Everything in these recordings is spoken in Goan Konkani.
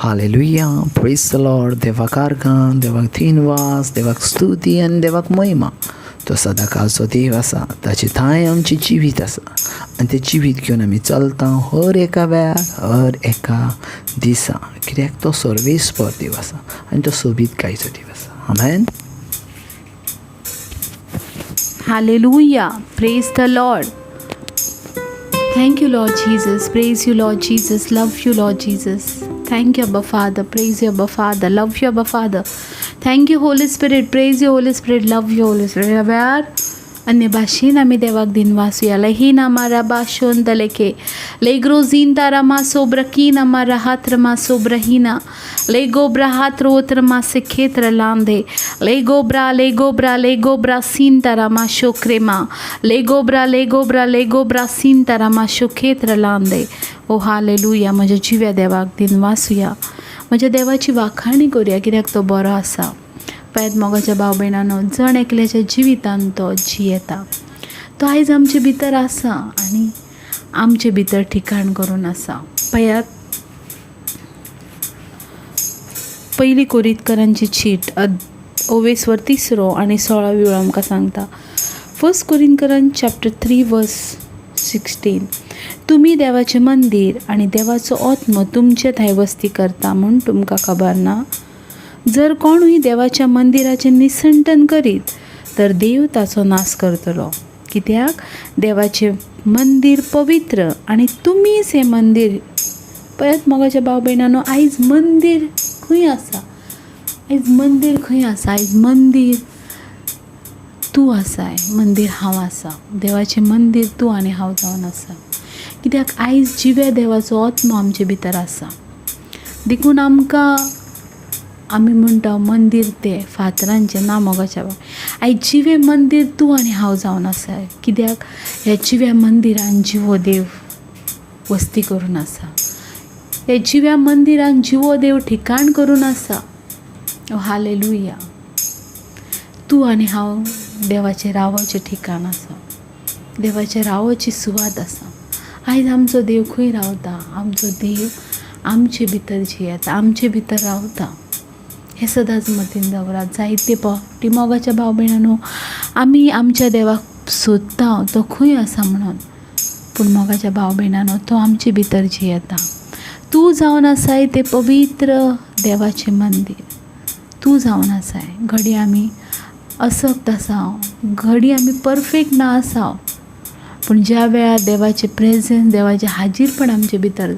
हालेलुया, प्रेज the Lord. देवाक आर्गां, देवाक दिनवास, देवाक स्तुती आनी देवाक महिमा. तो सदांकाळचो देव आसा, ताचे थांय आमचें जिवीत आसा आनी तें जिवीत घेवन आमी चलता हर एका वेळार, हर एका दिसा, कित्याक तो सर्वेस्पर देव आसा आनी तो सोबीतकायेचो देव आसा. आमेन. Hallelujah. Praise the Lord. Thank you, Lord Jesus. Praise you, Lord Jesus. Love you, Lord Jesus. Thank you, Abba Father. Praise you, Abba Father. Love you, Abba Father. Thank you, Holy Spirit. Praise you, Holy Spirit. Love you, Holy Spirit. ह्या वेळार अन्य भाशेन आमी देवाक दिनवासुया. लहीना मारा बाशोन दलेके लेग्रोझीन तारा मा सोब्रकीना मा रहात्र मा सोब्रहीना लेगोब्रा हात्रोत्र मा सिखेत्र लांदे लेगोब्रा लेगोब्रा लेगोब्रा सीन तारा मा शोक्रेमा लेगोब्रा लेगोब्रा लेगोब्रा सीन तारा मा शोखेत्र लांदे. ओ हालेलुया. म्हज्या जिव्या देवाक दिनवासुया, म्हज्या देवाची वाखाणी करुया, कित्याक तो बरो आसा. पळयात मोगाच्या भाव भयणांनो, जण एकल्याच्या जिवितान तो जियेता. तो आयज आमचे भितर आसा आनी आमचे भितर ठिकाण करून आसा. पळयात, पयली कोरितकरांची चीट ओवेसवर तिसरो आनी 16वी वेळ आमकां सांगता. फर्स्ट कोरिंतकरां चॅप्टर 3 वर्स 16, तुमी देवाचें मंदीर आनी देवाचो आत्मो तुमचे थंय वस्ती करता म्हूण तुमकां खबर ना. जर कोणूय देवाच्या मंदिराचें निसंटन करीत तर देव ताचो नाश करतलो, कित्याक देवाचें मंदीर पवित्र आनी तुमीच हें मंदीर. पळयात मोगाच्या भाव भयणांनो, आयज मंदीर खंय आसा? आयज मंदीर खंय आसा? आयज मंदीर तूं आसाय, मंदीर हांव आसा. देवाचें मंदीर तूं आनी हांव जावन आसा, कित्याक आयज जिव्या देवाचो आत्मो आमचे भितर आसा. देखून आमकां आमी म्हणटा मंदीर तें फातरांचें ना. मोगाच्या भाव, आयज जिवें मंदीर तूं आनी हांव जावन आसा, कित्याक ह्या जिव्या मंदिरान जिवो देव वस्ती करून आसा. ह्या जिव्या मंदिरान जिवो देव ठिकाण करून आसा. हालेलुया. तूं आनी हांव देवाचें रावचें ठिकाण आसा, देवाचें रावची सुवात आसा. आयज आमचो देव खंय रावता? आमचो देव आमचे भितर जियेता, आमचे भितर रावता. हें सदांच मतीन दवरात. जायते फावटी मोगाच्या भाव भयणांनो, आमी आमच्या देवाक सोदता तो खंय आसा म्हणून, पूण मोगाच्या भाव भयणांनो, तो आमचे भितर जियेता. तूं जावन आसाय तें पवित्र देवाचें मंदीर. तूं जावन आसाय. घडये आमी असक्त आसा, घडये आमी परफेक्ट ना आसा, पूण ज्या वेळार देवाचें प्रेजन्स, देवाचें हाजीरपण आमचे भितर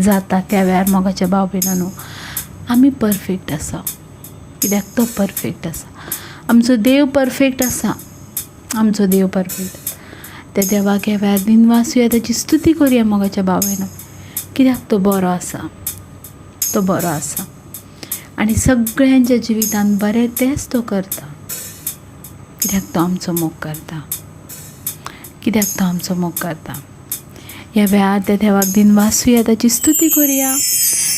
जाता त्या वेळार मोगाच्या भाव भयणांनो, आमी परफेक्ट आसा, कित्याक तो परफेक्ट आसा. आमचो देव परफेक्ट आसा, आमचो देव परफेक्ट. त्या देवाक ह्या वेळार दिनवासुया, ताची स्तुती करुया मोगाच्या भाव भयणां, कित्याक तो बरो आसा, तो बरो आसा आनी सगळ्यांच्या जिवितान बरें तेंच तो करता, कित्याक तो आमचो मोग करता, कित्याक तो आमचो मोग करता. ह्या वेळार त्या देवाक दिनवासुया, ताची स्तुती करुया,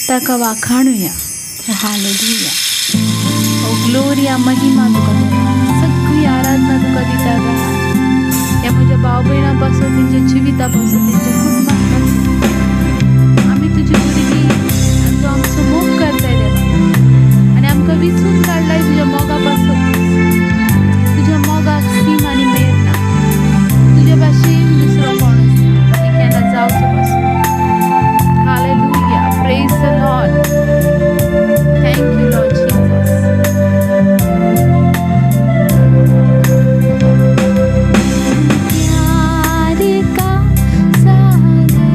ताका वाखाणुया. हालेलुया. ओ ग्लोरिया, महिमा तुका देवा, सगळी आराधना तुका दिता गा. ह्या म्हज्या भाव भयणां पासून, तेंच्या जिविता पासून, तेंच्या कुटुंबा पासून आमी तुजी भुरगीं आनी तूं आमचो मोग करताय देवा, आनी आमकां विचून काडलाय तुज्या मोगा पासून. तुज्या मोगाक सीम आनी मेर ना, तुज्या भाशेन दुसरो कोणूच ना आनी केन्ना जावचो पासून. Hallelujah. Praise the Lord. Thank you, Lord Jesus. प्यार का सागर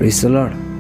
Praise the Lord.